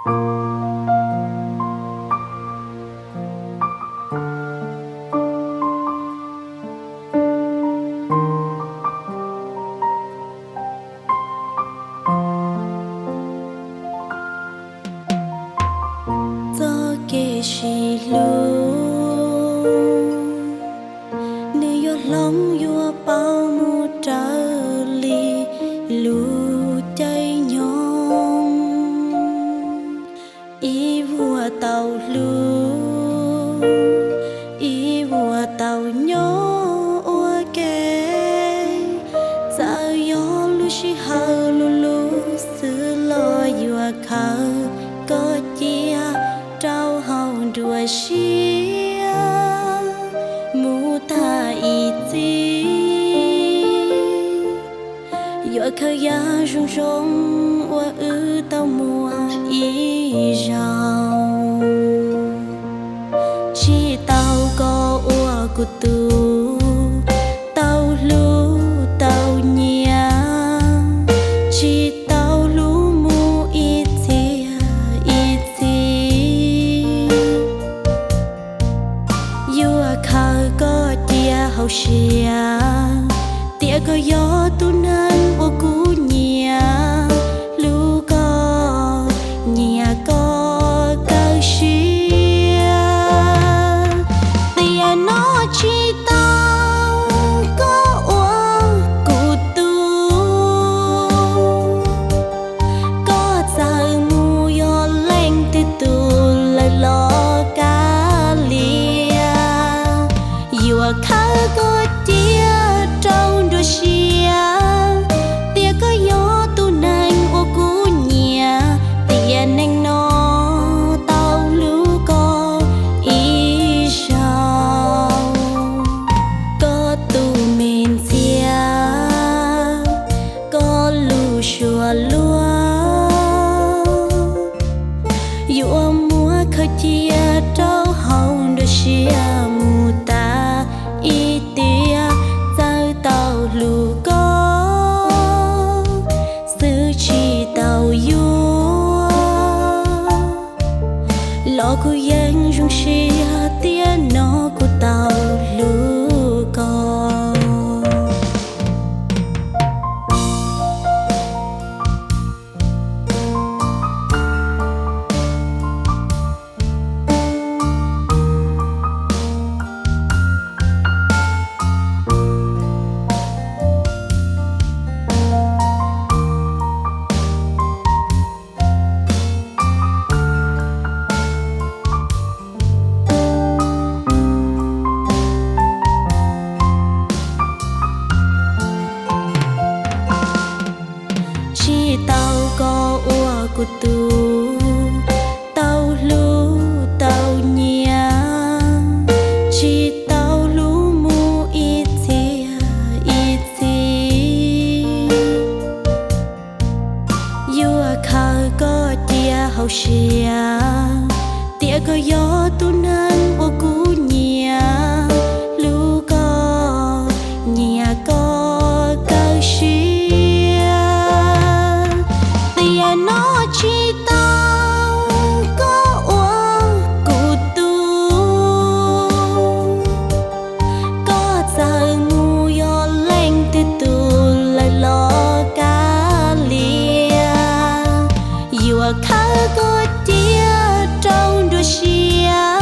Txoj kev sib hlub, nws yuav hloov yuav pauv mus raws li lub caij nyoog. Ib vuag tau hlub, ib vuag tau nyob ua ke, txawm yog lub sij hawm lub lub xwb los yuav khaws koj cia rau hauv nruab siab mus tag ib txhis. Yuav khaws yam zoo zoo uas wb tau muaj ib zaug. Tsis tau koj ua kuv tus, tau hlub tau nyiam, tsis tau hlub mus ib txhis ib txhis. Yuav khaws koj cia hauv siab, tias koj yog tus neeg uas kuv nyiam, hlub koj, nyiam koj kawg siab. Tiam no tsis tau koj ua kuv tus, koj txawm mus yog leej twg tus lawm los kav liam. Yuav khaws koj cia rau nruab siab, tias koj yog tus neeg uas kuv nyiam, tiam neej no tau hlub koj ib zaug. Koj tus me ntxhiab, koj lub suab luag, yuav muab khaws cia rau hauv nruab siab mus tas ib tiam. Txawm tau hlub koj xwb tsis tau yuav, los kuv yeej zoo siab tiam no kuv tau hlub koj. Tsis tau koj ua kuv tus, tau hlub tau nyiam, tsis tau hlub mus ib txhis ib txhis. Yuav khaws koj cia hauv siab, tias koj yog tus neeg uas kuv nyiam, hlub koj, nyiam koj kawg siab. Tiam no tsis tau koj ua kuv tus, koj txawm mus yog leej twg tus lawm los kav liam. Yuav khaws koj cia rau nruab siab,